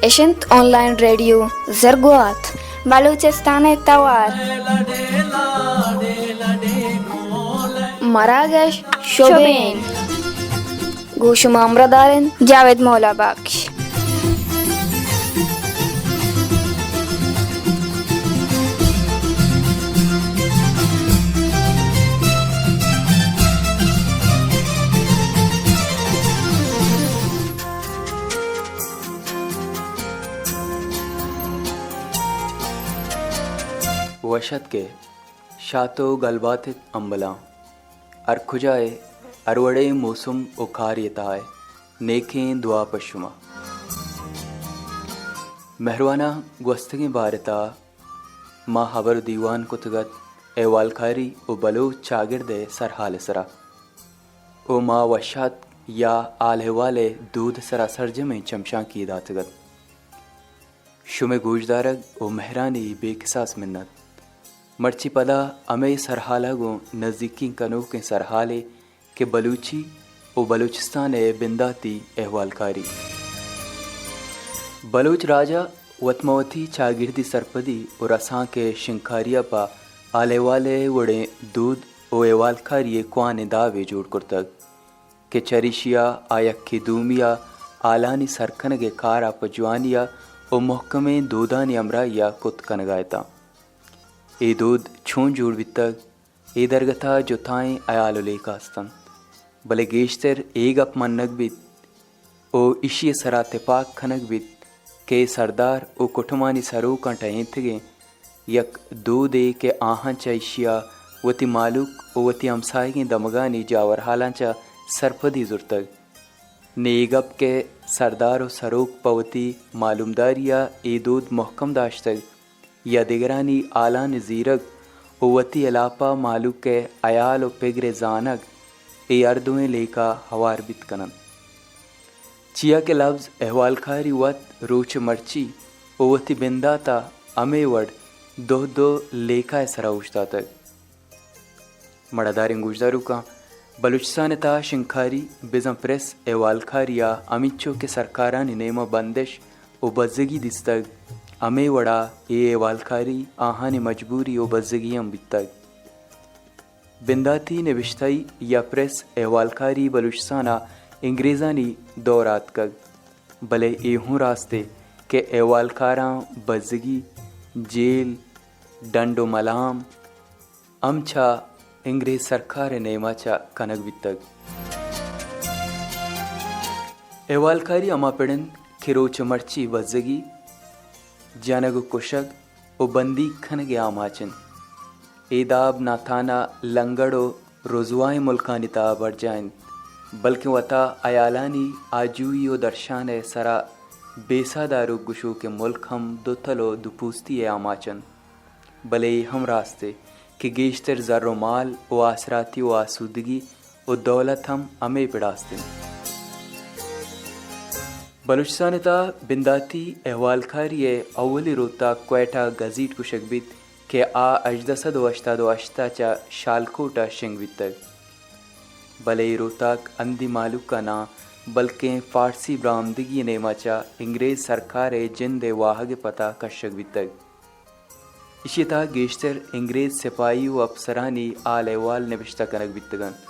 اش انت on line radio زرگوات، بلوچستان ءِ توار۔ مراگش شبین۔ گوں شما ہمراہ دار انت جاوید مولا بخش۔ وش اتک ئے، شات ءُ گلبات ات امبلاں۔ ہر کجا ئے، ہر وڑیں موسم ءُ کارے تہا ئے، نیکیں دعا پہ شما۔ مہرواناں، گوستگیں بار ءِ تہا ما ہبر ءُ دیوان کتگ ات احوالکاری ءُ بلوچ چاگرد ءِ سرحال ءِ سرا ءُ ما وش آتک یا حال احوال ءِ دود ءِ سرا سرجمیں چمشانکے داتگ ات۔ شمئے گوشدارگ ءُ مہرانی بے کساس منت۔ مرچی پدا ہمے سرحال ءَ گوں نزیکیں کنوکیں سرحالے کہ بلوچی ءُ بلوچستان ءِ بنداتی احوالکاری۔ بلوچ راج ءَ وت ماں وتی چاگردی سرپدی ءُ رسانک ءِ شنگکاری ءَ پہ حال احوال ءِ وڑیں دود ءُ احوالکاری ءِ کوانیں دابے جوڑ کرتگ کہ چریشی ءَ آ یکے دومی ءَ حالانی سرکنگ ءِ کار ءَ پہ جوانی ءَ ءُ مھکمیں دودانی ہمراہی ءَ کت کنگ ءَ اتاں۔ اے دود چون جوڑ بیتگ؟ اے درگت ءَ جتائیں ہیال ءُ لیکہ است انت، بلے گیشتر اے گپ منگ بیت ءُ ایشی ءِ سرا تپاک کنگ بیت کہ اے سردار ءُ کٹمانی سروکاں ٹہینتگیں یک دودے کہ آہاں چہ ایشی ءَ وتی مھلوک ءُ وتی ہمساہگیں دمگانی جاورھالاں چہ سرپدی زرتگ۔ نی اے گپ کہ سردار ءُ سروک پہ وتی معلومداری ءَ اے دود مھکم داشتگ، یا دگرانی حالانی زیرگ ءُ وتی ہلاپ ءَ مھلوک ءِ ہیال ءُ پگر ءِ زانگ، اے ہر دوئیں لیکہ ہوار بیت کن انت۔ چیا کہ لبز احوالکاری وت روچ مرچی ءُ وتی بندات ءَ ہمے وڑ دو دو لیکہ ءِ سرا اوشتاتگ۔ مڑاداریں گوشداروکاں، بلوچستان ءِ تہا شنگکاری بزاں پریس احوالکاری ءَ ہمینچو کہ سرکارانی نیم ءَ بندش ءُ بزگی دیستگ، ہمے وڑا اے احوالکاری آہانی مجبوری ءُ بزگی ہم بیتگ۔ بنداتی نبشتہی یا پریس احوالکاری بلوچستان ءَ انگریزانی دور ءَ آتکگ، بلے اے ہوں راستے کہ احوالکاراں بزگی، جیل، ڈنڈ ءُ ملام، ہم چہ انگریز سرکار ءِ نیما چہ کنگ بیتگ۔ احوالکاری ہما پڑ انت کہ روچ مرچی بزگی، جنگ ءُ کشگ ءُ بندیگ کنگ ءِ آماچ انت۔ اے داب نہ تھنا لنگڑ ءُ رزوائیں ملکانی تہا برجاہ انت، بلکیں وتا ہیالانی آجوئی ءُ درشان ءِ سرا بیسہ داروک گشوکیں ملک ہم دوتل ءُ دوپوستی ءِ آماچ انت۔ بلے اے ہم راست اے کہ گیشتر زر ءُ مال ءُ آسراتی ءُ آسودگی ءُ دولت ہم ہمے پڑ ءَ است انت۔ بلوچستان ءِ تہا بنداتی احوالکاری ءِ اولی روتاک کوئٹہ گزیٹ گوشگ بیت کہ آ ہژدہ سد ءُ ہشتاد ءُ ہشت ءَ چہ شالکوٹ ءَ شنگ بیتگ۔ بلے اے روتاک ہندی مھلوک ءَ ناں، بلکیں فارسی برآمدگی ءِ نیما چہ انگریز سرکار ءِ جند ءِ واھگ ءِ پتا کشگ بیتگ۔ ایشی ءِ تہا گیشتر انگریز سپاہی ءُ اپسرانی حال احوال نبشتہ کنگ بیتگ انت۔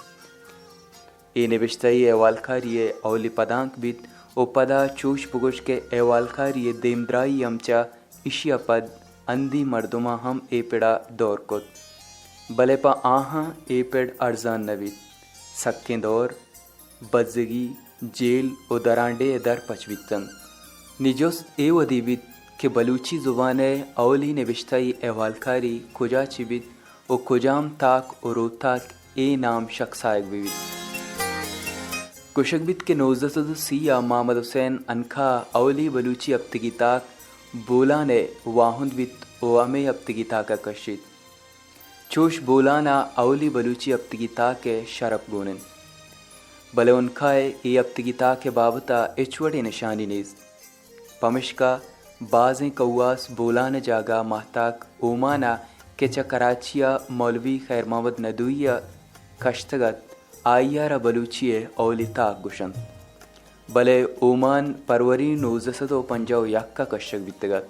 اے نبشتہی احوالکاری ءِ اولی پدانک بیت ءُ پدا چوش بگوش کہ احوالکاری ءِ دیمدراہی ہم چہ ایشی ءَ پد ہندی مردماں ہم اے پڑ ءَ دور کت، بلے پہ آہاں اے پڑ ارزان نہ بیت۔ سکیں دور، بزگی، جیل ءُ درانڈیھ ءِ در پچ بیت انت۔ نی جست اے ودی بیت کہ بلوچی زبان ءِ اولی نبشتہی احوالکاری کجا چہ بیت ءُ کجام تاک ءُ روتاک اے نام شکسائگ بہ بیت۔ گوشگ بیت کہ نوزدہ سد ءُ سی ءَ محمد حسین عنقا ءَ اولی بلوچی ہپتگی تاک بولان ءِ واہند بیت ءُ ہمے ہپتگی تاک ءَ کشیت۔ چوش بولان ءَ اولی بلوچی ہپتگی تاک ءِ شرپ گون انت، بلے عنقا ءِ اے ہپتگی تاک ءِ بابت ءَ ہچ وڑیں نشانی نیست۔ پمشکا بازیں کواس بولان ءِ جاگہ ءَ ماہتاک اومان ءَ کہ چہ کراچی ءَ مولوی خیر محمد ندوی ءَ کشتگ ات، آئی ءَ را بلوچی ءِ اولی تاک گوش انت۔ بلے اومان پروری نوزدہ سد و پنجاہ و یک ءَ کشگ بیتگ ات۔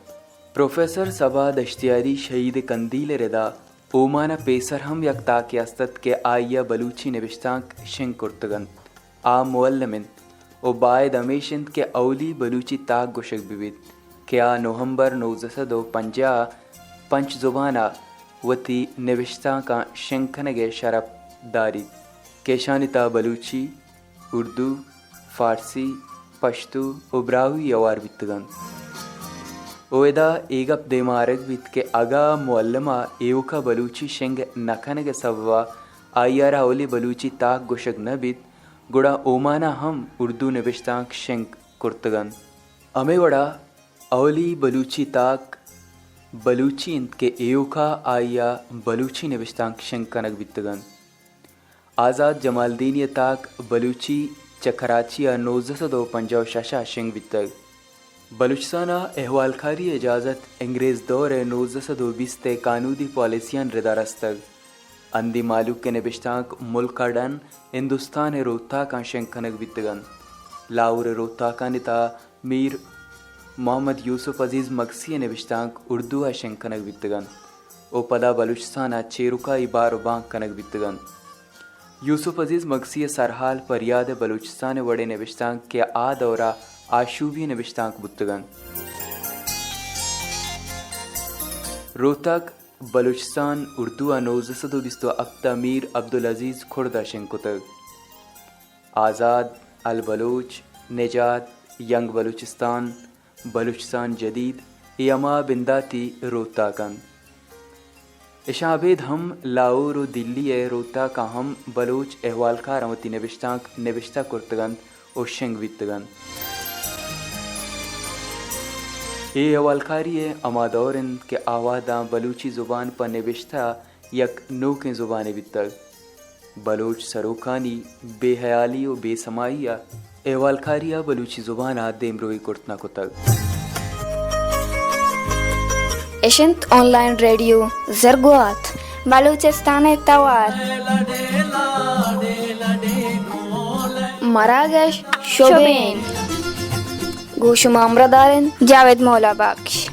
پروفیسر صبا دشتیاری شہید قندیل ءِ ردا اومان ءَ پیسر ہم یک تاکے است ات کہ آئی ءَ بلوچی نبشتانک شنگ کرتگ انت۔ آ معلم انت و باید ہمیش انت کہ اولی بلوچی تاک گوشگ بہ بیت کہ آ نومبر نوزدہ سد و پنجاہ ءَ پنچ زبان ءَ وتی نبشتانکاں شنگ کنگ ءِ شرپ داریت کہ اشانی تہا بلوچی، اردو، فارسی، پشتو و براہوئی ہوار بیتگ انت۔ و ادا اے گپ دیما آرگ بیت کہ اگاں معلم ءَ ایوک ءَ بلوچی شنگ نہ کنگ ءِ سبب ءَ آئی ءَ را اولی بلوچی تاک گوشگ نہ بیت، گڑا اومان ءَ ہم اردو نبشتانک شنگ کرتگ انت۔ ہمے وڑا اولی بلوچی تاک بلوچی انت کہ ایوک ءَ آئی ءَ بلوچی نبشتانک شنگ کنگ بیتگ انت۔ آزات جمالدینی ءِ تاک بلوچی چہ کراچی ءَ نوزدہ سد و پنجاہ و شش ءَ شنگ بیتگ۔ بلوچستان ءَ احوالکاری ءِ اجازت انگریز دور ءِ نوزدہ سد و بیست ءِ کانودی پالیسیانی ردا رستگ۔ ہندی مہلوک ءِ نبشتانک ملک ءَ ڈن ہندوستان ءِ روتاکاں شنگ کنگ بیتگ انت۔ لاہور ءِ روتاکانی تہا میر محمد یوسف عزیز مگسی ءِ نبشتانک اردو ءَ شنگ کنگ بیتگ انت و پدا بلوچستان ءَ چیرکائی بار و بانگ کنگ بیتگ انت۔ یوسف عزیز مگسی ءِ سرحال پریاد بلوچستان ءِ وڑیں نبشتانک کہ آ دور ءَ آشوبی نبشتانک بوتگ انت۔ روتاک بلوچستان اردو ءَ نوزدہ سد و بیست و ہپت ءَ میر عبدالعزیز کرد ءَ شنگ کتگ۔ آزاد، البلوچ، نجات، ینگ بلوچستان، بلوچستان جدید، اے ہما بنداتی روتاک انت۔ اشاں ابید ہم لاہور و دلی ءِ روتاکاں ہم بلوچ احوالکاراں وتی نبشتانک نبشتہ کرتگ انت و شنگ بیتگ انت۔ اے احوالکاری ءِ ہما دور انت کہ آ وہداں بلوچی زبان پہ نبشتہ یک نوکیں زبانے بیتگ۔ بلوچ سروکانی بے حیالی و بے سمائی ءَ احوالکاری ءَ بلوچی زبان ءَ دیمروئی کرت نہ کتگ۔ اش انت آنلائن ریڈیو زرگوات۔ بلوچستان ءِ توار۔ مراگش شبین۔ گوں شما ہمراہ دار انت جاوید مولا بخش۔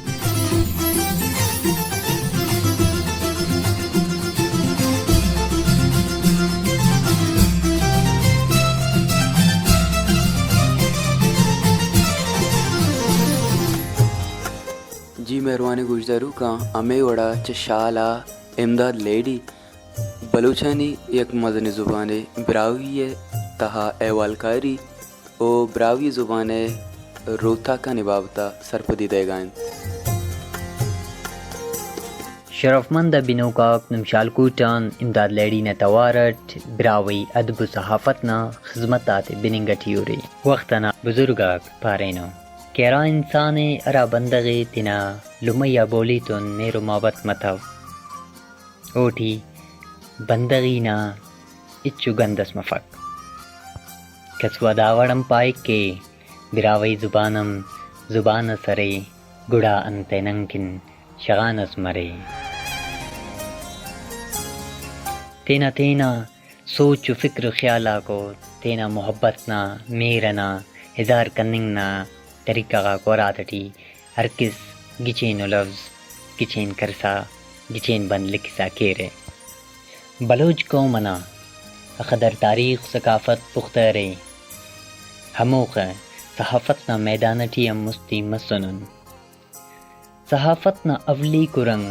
جی مہروانیں گوشداروکاں، ہمے وڑا چہ شال ءَ امداد لیڈی بلوچانی یک مزنیں زبانے براہوئی ءِ تہا احوالکاری و براہوئی زبان ءِ روتاکانی بابت ءَ سرپدی دئیگا انت۔ شرفمند ءُ بنوکاک نمشالکوٹان امداد لیڈی نا توار اٹ براہوئی ادب و صحافت نا خذمت آتے بننگ اٹی ارے۔ وخت انا بزرگاک پارینو کہ ہرا انسان ءِ ہرا بندغ ءِ تینا لمئی آ بولی تون مہر و محبت متو، اوٹی بندغی نا ہچو گند اس مفک۔ کسوا دا وڑ ہم پائک کہ براہوئی زبان ہم زبان اس ارے، گڑا انتئے ننکن شغان اس مرے۔ تینا تینا سوچ و فکر و خیال آکو تینا محبت نا، مہر ئنا اظہار کننگ نا طریقہ غاک و ہراتیٹی ہر کس گچین و لوز گچین کرسا گچین بند لکھسا کیرہ۔ بلوچ قوم ئنا ہخدر تاریخ و ثقافت پختہ ارے، ہموخہ صحافت نا میدان ٹی ہم مستی مسنن۔ صحافت نا اولیکو رنگ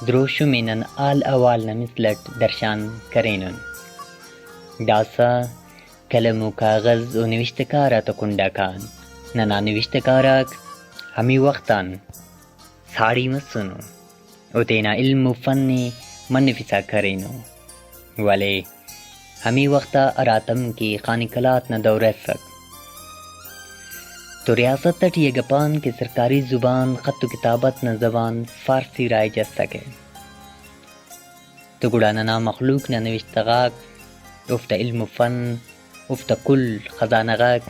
دروشم ءِ نن حال احوال نا مثل اٹ درشان کرینن۔ داسہ قلم و کاغذ و نوشتہ کار آتا کنڈا کان۔ ننا نوشتہ کار آک ہمے وخت آن ساڑی مسنو و تینا علم و فن ءِ منفسا کرینو، ولے ہمے وخت آ ہراتم کہ خان قلات نا دور ءِ افک تو ریاست اٹی اگہ پان کہ سرکاری زبان، خط و کتابت نا زبان فارسی رائج اسکہ، تو گڑا ننا مخلوق نا نوشتہ غاک، اوفتا علم و فن، اوفتا کل خزانہ غاک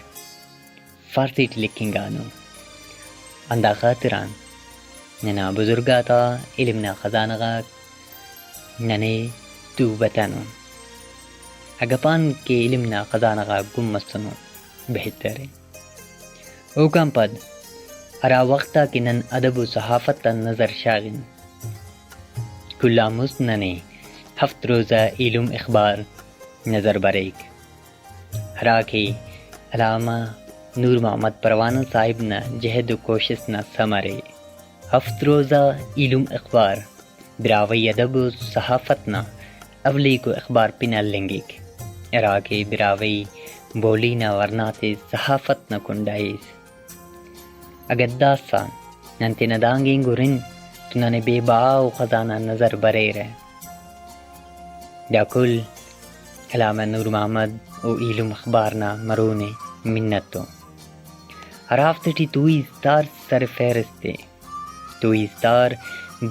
فارسی ٹی لکھنگانو۔ ہندا خاطران ننا بزرگ آتا علم نا خزانہ غاک ننے تو بتنو۔ اگہ پان کہ علم نا خزانہ غاک گم مسنو، بہتر ءِ۔ اوکاں پد ہرا وخت ءَ کہ نن ادب ءُ صحافت ءَ نظر شاغیں، کل ءَ مست ننے ہفت روزہ ایلم اخبار نظر بریک، ہرا کہ علامہ نور محمد پروانہ صاحب نا جہد ءُ کوشست نا ثمرے۔ ہفت روزہ ایلم اخبار براہوئی ادب ءُ صحافت نا اولیکو اخبار پن ہلنگک، ہرا کہ براہوئی بولی نا ورناتے صحافت نا کنڈا ایس۔ اگہ داسا نن تینا دانگیں گرن تو ننے بے بہا ءُ خزانہ نظر بریرہ۔ دا کل علامہ نور محمد ءُ ایلم اخبار نا مرون ءِ منت ءُ ہرافتے ٹی توئی استار سر فہرست ءِ۔ توئی استار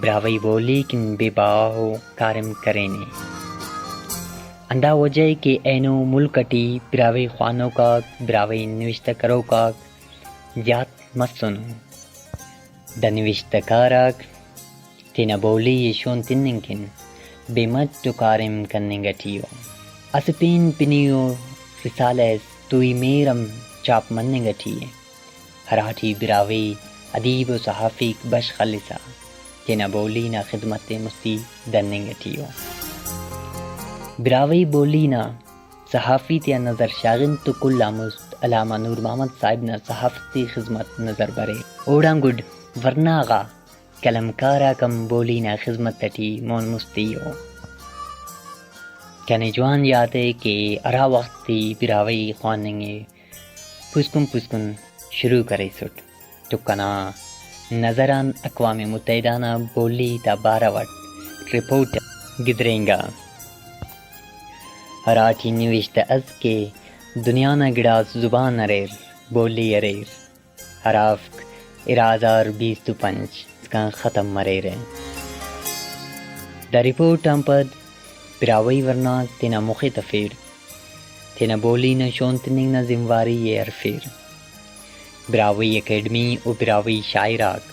براہوئی بولی کن بے بہا ءُ کاریم کرینے۔ ہندا وجہ ءِ کہ اینو ملک اٹی براہوئی خوانوک آک، براہوئی نوشتہ کروک آک زیات مسنو۔ دا نوشتہ کار آک تینا بولی ءِ شون تننگ کن بے مٹ ءُ کاریم کننگ اٹی ءُ۔ اسہ پین پنی ءُ رسالہ اس توئی مہر ہم چاپ مننگ اٹی ءِ، ہراٹی براہوئی ادیب ءُ صحافیک بشخ ہلسا تینا بولی نا خذمت ءِ مستی دننگ اٹی ءُ۔ براہوئی بولی نا صحافی تیا نظر شاغن تو کل آن مست علامہ نور محمد صاحب نا صحافتی خذمت نظر برے۔ اوڑان گڈ ورنا غا قلمکار آک ہم بولی نا خذمت اٹی مون مستی ءُ۔ کنے جوان یات ءِ کہ ہرا وخت تی براہوئی خواننگ ءِ پوسکن پوسکن شروع کریسٹ تو کنا نظران اقوام متحدہ نا بولی تا بارو اٹ رپورٹ گدرینگا، ہراٹی نوشتہ ئس کہ دنیا نا گڑاس زبان اریر، بولی اریر، ہرافک ارا ہزار بیست و پنچ اسکان ختم مریرہ۔ دا رپورٹ آن پد براہوئی ورناک تینا مخ ءِ تفیر، تینا بولی نا شون تننگ نا زمواری ءِ ہرفیر۔ براہوئی اکیڈمی و براہوئی شاعر آک،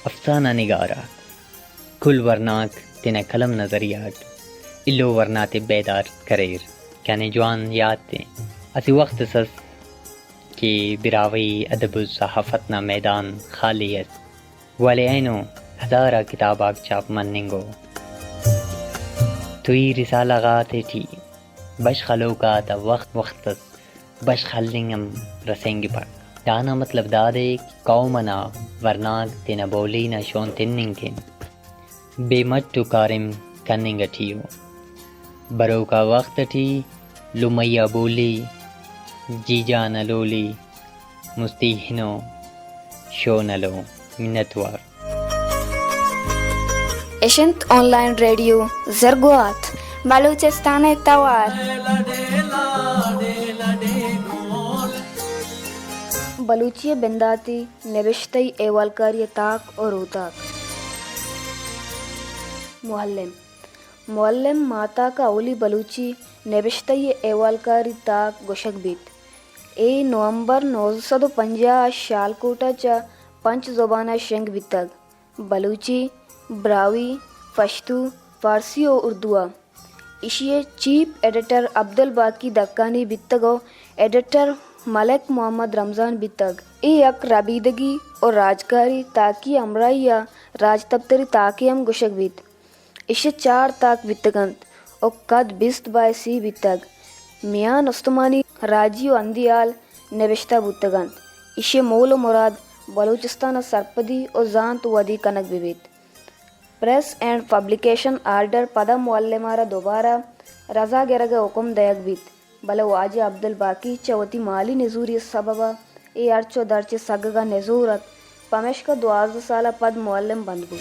افسانہ نگار آک، کل ورناک تینا قلم نا ذریعہ اٹ ایلو ورنا تے بیدار کریر۔ کنے جوان یات ءِ، اسہ وخت اس ئس کہ براہوئی ادب و صحافت نا میدان خالی ئس، ولے اینو ہزار آ کتاب آک چاپ مننگ ءُ۔ توئی رسالہ غاتے ٹی بشخ ہلوک آتا وخت وخت اس بشخ ہلنگ ہم رسینگپک۔ دانا مطلب دادے کہ قوم انا ورناک تینا بولی نا شون تننگ کن بے مٹ و کاریم کننگ اٹی ءُ۔ بروکا وخت اٹی لمئی آ بولی، جیجان ءِ لولی، مستی ہنو، شون ہلو۔ منت وار۔ اش انت آن لائن ریڈیو زرگوات، بلوچستان ءِ توار۔ بلوچی ءِ بنداتی نبشتہی احوالکاری ءِ تاک و روتاک۔ معلم۔ معلم ماہتاک ءِ اولی بلوچی نبشتہی احوالکاری تاک گوشگ بیت۔ اے نومبر نوزدہ سد و پنجاہ ءَ شالکوٹ ءَ چہ پنچ زبان ءَ شنگ بیتگ، بلوچی، براہوئی، پشتو، فارسی و اردو ءَ۔ ایشی ءِ چیف ایڈیٹر عبدالباقی دکانی بیتگ و ایڈیٹر ملک محمد رمضان بیتگ۔ اے یک ربیدگی و راجکاری تاکی ہمراہی ءَ راجدپتری تاکے ہم گوشگ بیت۔ ایشی ءِ چار تاک بیتگ انت و قد بیست بائے سی بیتگ۔ میان استمانی، راجی و ہندی ہال نبشتہ بوتگ انت۔ ایشی ءِ مول و مراد بلوچستان ءِ سرپدی و زانت ودی کنگ بہ بیت۔ پریس اینڈ پبلیکیشن آرڈر پدا معلم ءَ را دوبارہ رضا گرگ ءِ حکم دئیگ بیت، بلے واجہ عبدالباقی چہ وتی مالی نزوری ءِ سبب ءَ اے ہرچ و درچ ءِ سگگ ءَ نزور ات، پمیشکا دوازدہ سال ءَ پد معلم بند بوت۔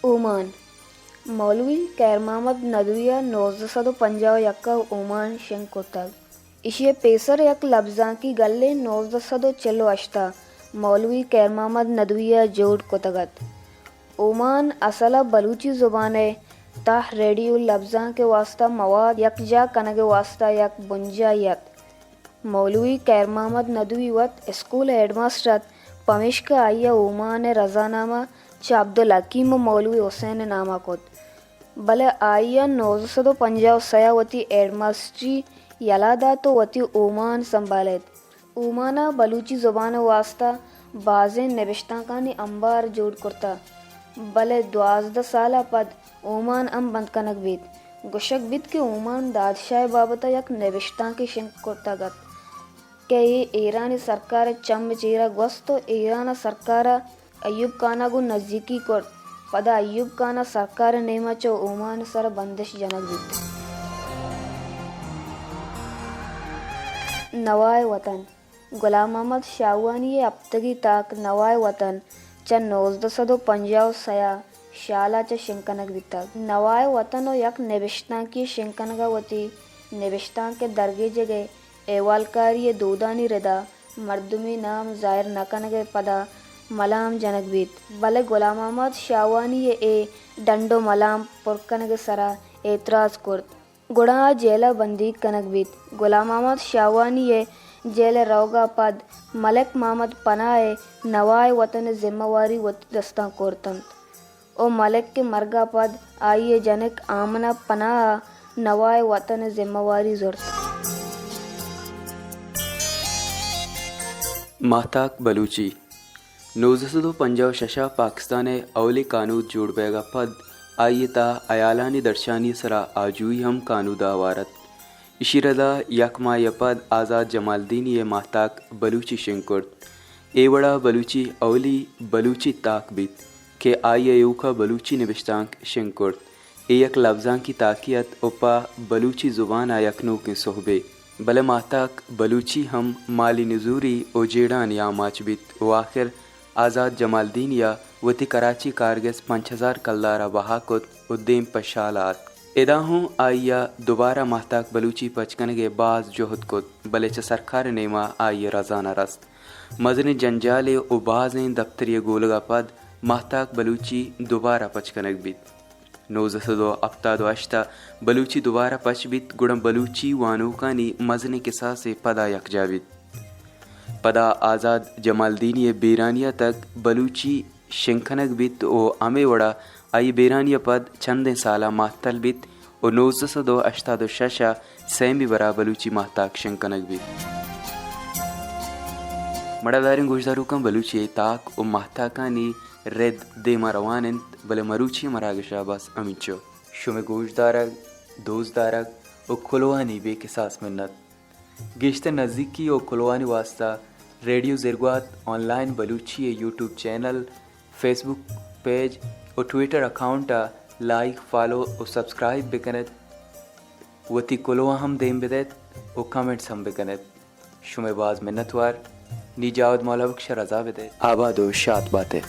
اومان۔ مولوی خیر محمد ندوی ءَ نوزدہ سد و پنجاہ و یک ءَ اومان شنگ کرتگ۔ ایشی ءِ پیسر یک لبزانکی گلے نوزدہ سد و چل و ہشت ءَ مولوی خیر محمد ندوی ءَ جوڑ کتگ ات۔ اومان اصل ءَ بلوچی زبان ءِ تہ ریڈیو لبزانک ءِ واستہ مواد یکجا کنگ ءِ واستہ یک بنجاہے ات۔ مولوی خیر محمد ندوی وت اسکول ءِ ہیڈ ماسٹر ات، پمیشکا آئی ءَ اومان ءِ رضا نامہ چہ عبدالحکیم و مولوی حسین ءِ نام ءَ کت۔ بلے آئی ءَ نوزدہ سد و پنجاہ و سئے ءَ وتی ہیڈ ماسٹری یلہ دات ءُ وتی اومان سنبھالیت۔ اومان ءَ بلوچی زبان ءِ واستہ بازیں نبشتانکانی امبار جوڑ کرتہ، بلے دوازدہ سال ءَ پد اومان ہم بند کنگ بیت۔ گوشگ بیت کہ اومان دادشاہ ءِ بابت ءَ یک نبشتانکے شنگ کرتگ ات کہ اے ایرانی سرکار ءِ چم ءِ چیرا گوست ءُ ایران ءِ سرکار ءَ ایوب خان ءَ گوں نزیکی کرت۔ پدا ایوب خان ءَ سرکار ءِ نیما چہ اومان ءِ سرا بندش جنگ بیت۔ نوائے وطن۔ غلام محمد شاہوانی ءِ ہپتگی تاک نوائے وطن چہ نوزدہ سد ءُ پنجاہ ءُ سئے ءَ شال ءَ چہ شنگ کنگ بیتگ۔ نوائے وطن ءُ یک نبشتانکے شنگ کنگ ءَ وتی نبشتانک ءِ درگیجگ ءِ احوالکاری ءِ دودانی ردا مردمی نام ظاہر نہ کنگ ءِ پدا ملام جنگ بیت، بلے غلام محمد شاہوانی ءَ اے ڈنڈ ءُ ملام پر کنگ ءِ سرا اعتراض کرت، گڑا آ جیل ءَ بندیگ کنگ بیت۔ غلام محمد شاہوانی ءِ جیل ءَ روگ ءَ پد ملک محمد پناہ ءَ نوائے وطن ءِ ذمہ واری وتی دستاں کرت انت۔ ءُ ملک ءِ مرگ ءَ پد آئی ءِ جنک آمنہ پناہ ءَ نوائے وطن ءِ ذمہ واری زرت۔ ماہتاک بلوچی۔ نوزدہ سد ءُ پنجاہ ءُ شش ءَ پاکستان ءِ اولی کانود جوڑ بیگ ءَ پد آئی ءِ تہا ہیالانی درشانی ءِ سرا آجوئی ہم کانود ءَ ہوار ات۔ ایشی ردا یک ماہے ءَ پد آزات جمالدینی ءَ ماہتاک بلوچی شنگ کرت۔ اے وڑا بلوچی اولی بلوچی تاک بیت کہ آئی ءَ ایوکا بلوچی نبشتانک شنگ کرت۔ اے یک لبزانکی تاکے ات ءُ پہ بلوچی زبان ءَ یک نوکیں سہبے۔ بلے ماہتاک بلوچی ہم مالی نزوری ءُ جیڑھانی آماچ بیت ءُ آخر آزات جمالدینی ءَ وتی کراچی کارگس پنچ ہزار کلدار ءَ بہا کت ءُ دیم پہ شال ءَ اتک۔ ادا ہوں آئی ءَ دوبارہ ماہتاک بلوچی پچ کنگ ءِ باز جہد کت، بلے چہ سرکار ءِ نیما آئی ءَ رزا نہ رست۔ مزنیں جنجالے ءُ بازیں دپتری ءِ گولگ ءَ پد ماہتاک بلوچی دوبارہ پچ کنگ بیت۔ نوزدہ سد ءُ ہپتاد ءُ ہشت ءَ بلوچی دوبارہ پچ بیت، گڑا بلوچی وانوکانی مزنیں کساسے پدا یکجاہ بیت۔ پدا آزات جمالدینی ءِ بیرانی ءَ تک بلوچی شنگ کنگ بیت ءُ ہمے وڑا آئی ءِ بیرانی ءَ پد چندیں سالاں مہتل بیت ءُ نوزدہ سد ءُ ہشتاد ءُ شش ءَ سیمی برا بلوچی ماہتاک شنگ کنگ بیت۔ مڑاداریں گوشداروکاں، بلوچی ءِ تاک ءُ ماہتاکانی رد دیما روان انت، بلے مروچی ءِ مراگش ءَ بس ہمینچو۔ شمئے گوشدارگ، دوستدارگ ءُ کلوہانی بے کساس منت۔ گیشتر نزیکی ءُ کلوہانی واستا ریڈیو زرگوات آن لائن بلوچی ءِ یوٹیوب چینل، فیس بک پیج ءُ ٹویٹر اکاؤنٹ ءَ لائک، فالو ءُ سبسکرائب بکن ات۔ وتی کلوہ ہم دیم بدئیت ءُ کمنٹس ہم بکن ات۔ شمئے باز منتوار۔ نی جاوید مولا بخش ءَ رضا بدئیت۔ آباد ءُ شات بات ئے۔